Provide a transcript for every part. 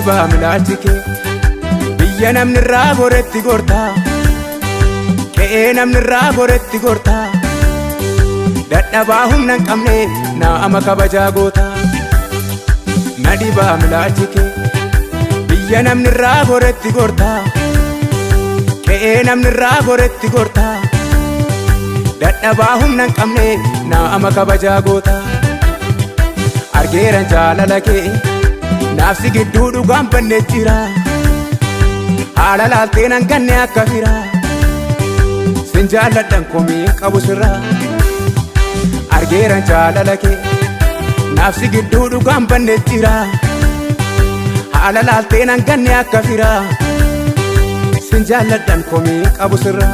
Dhibaa milaalchi kee biyya namni irraa goretti gortaa, qe'ee namni irraa goretti gortaa, dadhabaa humna hin qabne naama kabajaa gootaa. Na dhibaa milaalchi kee biyya namni irraa goretti gortaa, qe'ee namni irraa goretti gortaa, dadhabaa humna hin qabne naama kabajaa gootaa. Argeeran jaalala kee naafsi gidduu dhugaan banne jira, haala laaltee nan ganne akka fira, sin jaalladhan komii qabu sirra. Argeeran jaalala kee naafsi gidduu dhugaan banne jira, haala laaltee nan ganne akka fira, sin jaalladhan komii qabu sirra.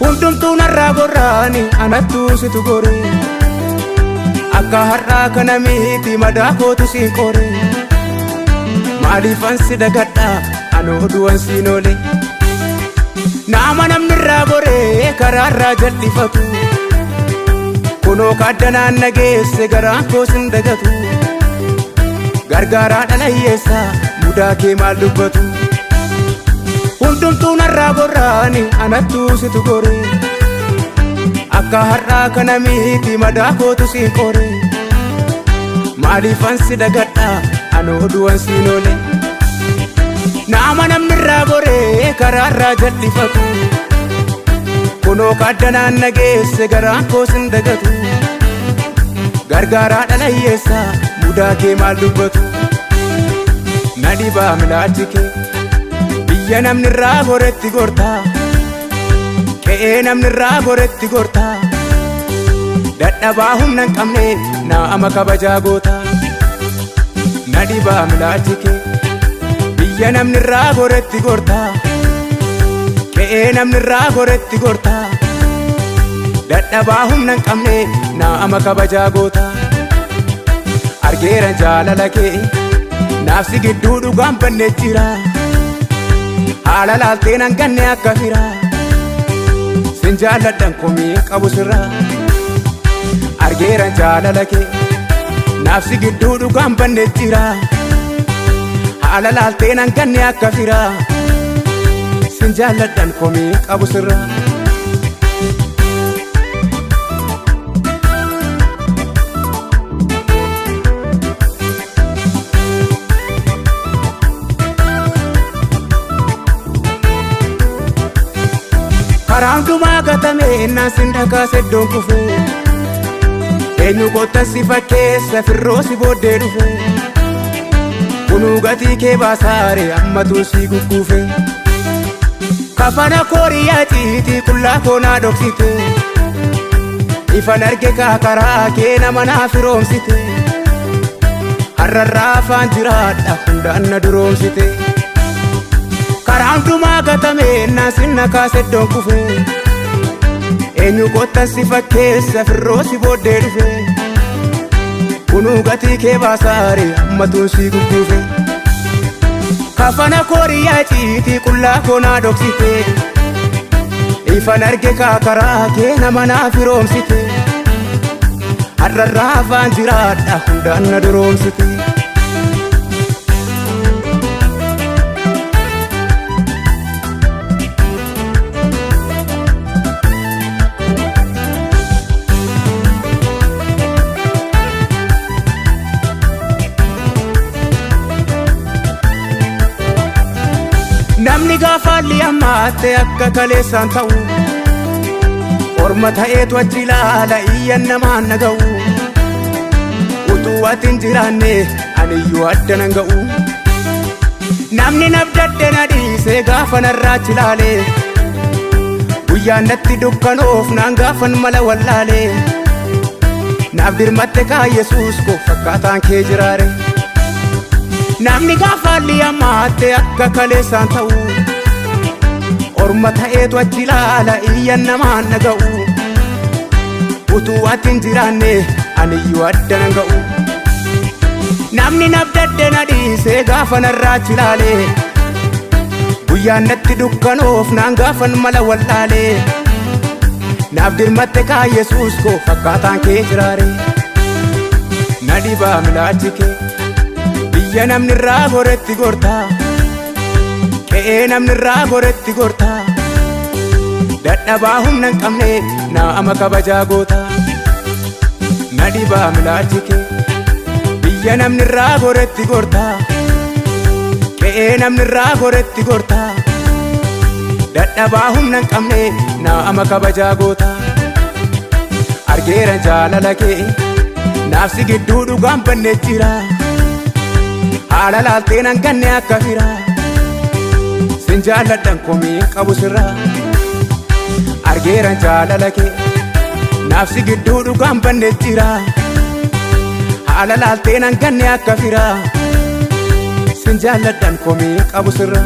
Hundumtuu narraa gorraani anattuu situ gore, akka har'aa kana miti madaa kootu siin qore, maaliifan si dagadha anoo du'an siin oole. Nama namni irraa gore karaarraa jal'ifatu, kunoo kaaddanaan nageesse garaan koo sin dagatu, gargaaraa dhala hiyyeessaa mudaa kee maal dubbatu. Hundumtuu narraa gorraani anattuu situ gore, akka har'aa kana miti madaa kootu siin qore, maaliifan si dagadha anoo du'an siin oole. Nama namni irraa gore karaarraa jal'ifatu, kunoo kaaddanaan nageesse garaan koo sin dagatu, gargaaraa dhala hiyyeessaa mudaa kee maal dubbatu. Na dhibaa milaalchi kee biyya namni irraa goretti gortaa, qe'ee namni irraa goretti gortaa, dadhabaa humna hin qabne naama kabajaa gootaa. Na dhibaa milaalchi kee biyya namni irraa goretti gortaa, qe'ee namni irraa goretti gortaa, dadhabaa humna hin qabne naama kabajaa gootaa. Argeeran jaalala kee naafsi gidduu dhugaan banne jira, haala laaltee nan ganne akka fira, sin jaalladhan komii qabu sirra. Argeeran jaalala kee naafsi gidduu dhugaan banne jira, haala laaltee nan ganne akka fira, sin jaalladhan komii qabu sirra. Karaa hundumaa gatame innaan sin dhakaase iddoon kufe, eenyu kottan si fakkeessa firroo si booddee dhufe, kunuu gatii kee baasaare ammatu si gugguufe. Kafana kooriyaa ciitii qullaa koo naa dhoksite, ifan arge kaa karaa kee nama naa firoomsite, har'arraa afaan jiraadha hundaan na duroomsite. Karaa hundumaa gatame innaan sin nakaase iddoon kufe, eenyu kottan si fakkeessa firroo si booddee dhufe, kunuu gatii kee baasaare ammatuun si gugguufe. Kafana kooriyaa ciitii qullaa koo naa dhoksite, ifan arge kaa karaa kee nama naa firoomsite, har'arraa afaan jiraadha hundaan na duroomsite. Namni gaafa haalli hammaatte akka kaleessaan ta'u, orma ta'eetu achi ilaala iyyan namaan naga'u, utuu ati hin jiraanne aniyyuu adda nan ga'u. Namni nabdadde na dhiise gaafa narraa achi ilaale, guyyaan natti dukkanoof naan gaafan mala wallaale, naaf dirmatte kaa Yesuus koo fakkaataan kee jiraare. Namni gaafa haalli hammaatte akka kaleessaan ta'u, orma ta'eetu achi ilaala iyyan namaan naga'u, utuu ati hin jiraanne aniyyuu adda nan ga'u. Namni nabdadde na dhiisee gaafa narraa chilaalee, guyyaan natti dukkanoof naan gaafan mala wallaalee, naaf dirmatte kaa Yesuus koo, fakkaataan kee jiraare. Na dhibaa milaachi kee, biyya namni irraa goretti gortaa, qe'ee namni irraa goretti gortaa, dadhabaa humna hin qabne nama kabajaa goota. Na dhibaa milaachi kee, biyya namni irraa goretti gortaa, qe'ee namni irraa goretti gortaa, dadhabaa humna hin qabne nama kabajaa goota. Argeera jaalala kee, naafsi gidduu dhugaan banne jira, haala laaltee nan ganne akka fira, sin jaalladhan komii qabu sirra. Argeera jaalala kee, naafsi gidduu dhugaan banne jira, haala laaltee nan ganne akka fira, sin jaalladhan komii qabu sirra.